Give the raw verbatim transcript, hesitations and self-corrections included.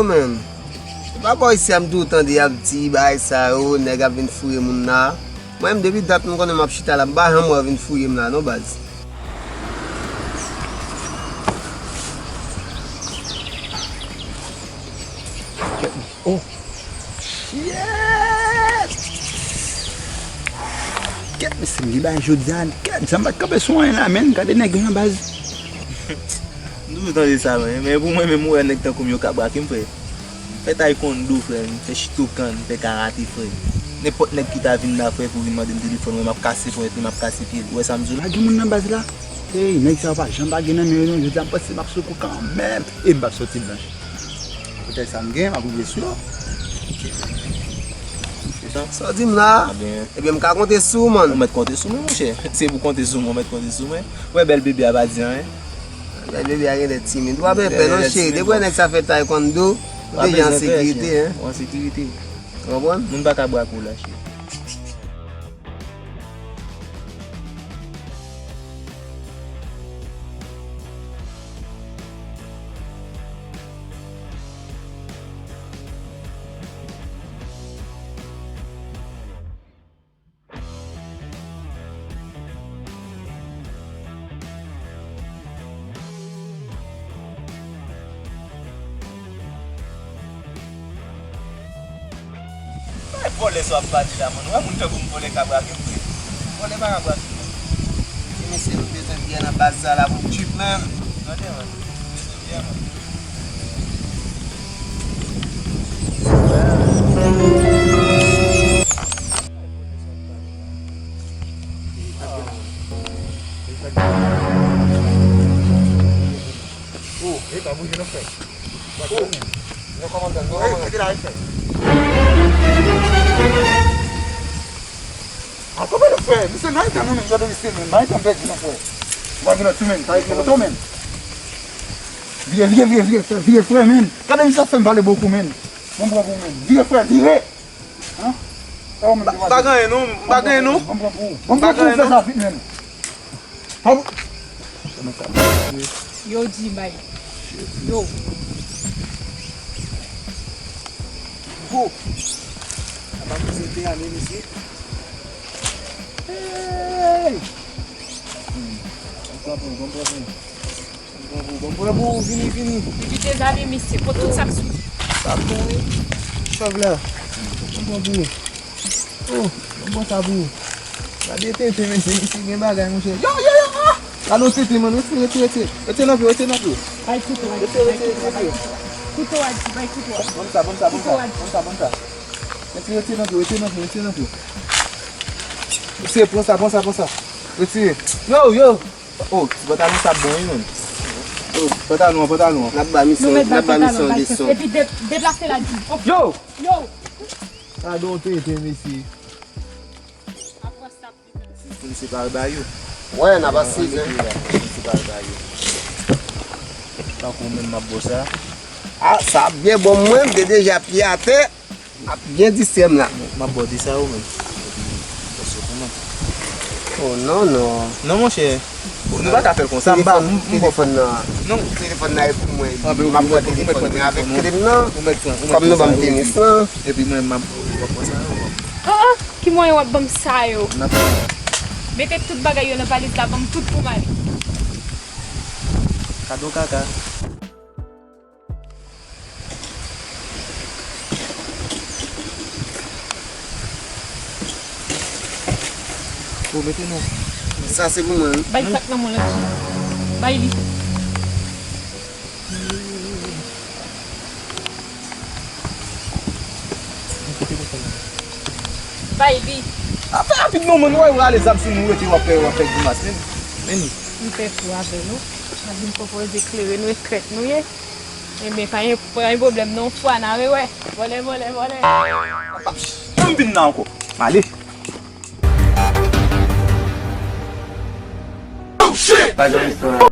Menm. Se pa bò isi a m toujou tande y ap di bagay sa yo, nèg ap vin fouye moun la. Mwen menm depi dat m konnen m ap chita la, m pa janm wè yo vin fouye m la non baz. Oh. Shit! Kèt, mesye, m gen bagay jodi a. Kèt, sa m pa t kanpe sou anyen la, menn. Gade nèg yo nan baz. M toujou tande sa, men, men pou mwen menm, m wè nèg tankou m yo ka brake m, frè. M fè taekwondo, frè. M fè shotokan, m fè karate, frè. Nenpòt nèg ki ta vin la, frè, pou vin mande m telefòn, mwen, m ap kase ponyèt li, m ap kase pye l. Ou wè sa m di w la? Pa gen moun nan baz la. Ey, nèg sa yo pa janm pa gen nan men yo, non. Jodi a, m panse m ap sou kou kanmenm. E m p ap sòti blanch. Poutèt sa m gen, m ap rive sou yo. Se sa? Sa w di m la? Ebyen, m ka konte sou ou, man. Ou mèt konte sou mwen, monchè. Se pou konte sou mwen, ou mèt konte sou mwen. Ou wè bèl bebe a pa di anyen. Bèl bebe a genlè timid. W ap pè non, cheri. Depi w wè nèg sa fè taekwondo, ou deja an sekirite, hein. Ou an sekirite. Ou konprann? Moun pa ka brake w la, cheri. Bay vòlè sa w ap pale la, man. Ou wè moun tankou m vòlè ka brake m, frè. Vòlè pa ka brake m, non. Ti mesye, nou bezwen byè nan baz sa la pou trip, man. Tande, man. Nou bezwen byè, man. Oh, e pa bouje non, frè. Oh. Yo kòmandan, yo kòmandan. Hey, kite la, frè. Akonpanye non, frè. Misye nan eta non, men, gade misye, men. Nan eta m pèdi non, frè. Mwen gen lòt sou, men. Sa e gen lòt, men. Vire, vire, vire, vire, frè, vire, frè, men. Gade misye ap fè m pale bokou, men. Mwen pran pou, men. Vire, frè, vire. Hein? Sa ou menm ki pase? M pa gen anyen non, m pa gen anyen non. Ban m pran pou ou. Ban m pran pou ou, fè sa vit menm. Pa ou. Yo di bay. Yo. Go. Apa mwen se te ale mesye. Hey! Ban m pran pou ou, ban m pran pou ou. Bon, bon, bon, bon, vini, vini. Epi te zale, mesye, pot tout sa k sou li. Sa bon, wi. Chòv la. Bon, bon, bon. Oh, bon, bon, sa bon. Gade tenten, mesye, mesye gen bagay, monchè. Yo, yo, yo, ah! Gade yon tenten, man, retire, retire, retire. Retire nan pye, retire nan pye. Bay kouto a di, bay kouto a di. Kouto a di, bay kouto a di. Ban m sa, ban m sa, ban m sa. Kouto a di. Ban m sa, ban m sa. Retire, retire nan pye, retire nan pye, retire nan pye. Mesye, pran sa, pran sa, pran sa. Retire. Yo, yo! Oh, ti pantalon sa bon wi, menn. Oh, pantalon an, pantalon an. N ap ba misyon, n ap ba misyon de son. Epi de-, deplase la di. Yo! Yo! Sa don tenten, mesye. Apre sa, pou n separe ba yo. Wè, n ap asize. Pou n separe ba yo. Tankou menm m ap bo sa. Ah, sa ap byen bon, mwen, m te deja pye atè. Ap byen distrè m la. M ap ba w di sa yo menm. Epi, pase pou mwen. Oh, non, non. Non, monchè. Nou pa ka fè l konsa. M ba, m, m ba w. Telefòn nan. Non. Telefòn nan e pou mwen. M ap pran telefòn mwen avèk kle m nan. Kòm nou ban m tenis lan. Epi mwen, m ap, w ap pran sa yo. Oh, oh, ki mwayen w ap ban m sa yo? N ap pran. Mete tout bagay yo nan valiz la, ban m tout pou m ale. Kado kaka. Ou mete non. Sa se pou mwen, wi. Bay sak nan mwen la. Bay li. Bay li. A, fè rapid non, man, ou wè yo rale zam sou nou, rete w ap fè, w ap fè grimas, men. Men li. M pè fou avè nou. N ap vin pwopoze klere nou e krèt nou ye. Ebyen, pa gen, pa gen pwoblèm non, fwa n a rewè. Vòlè, vòlè, vòlè. M vin la ankò. M ale. Oh, shit! Pa gen istwa.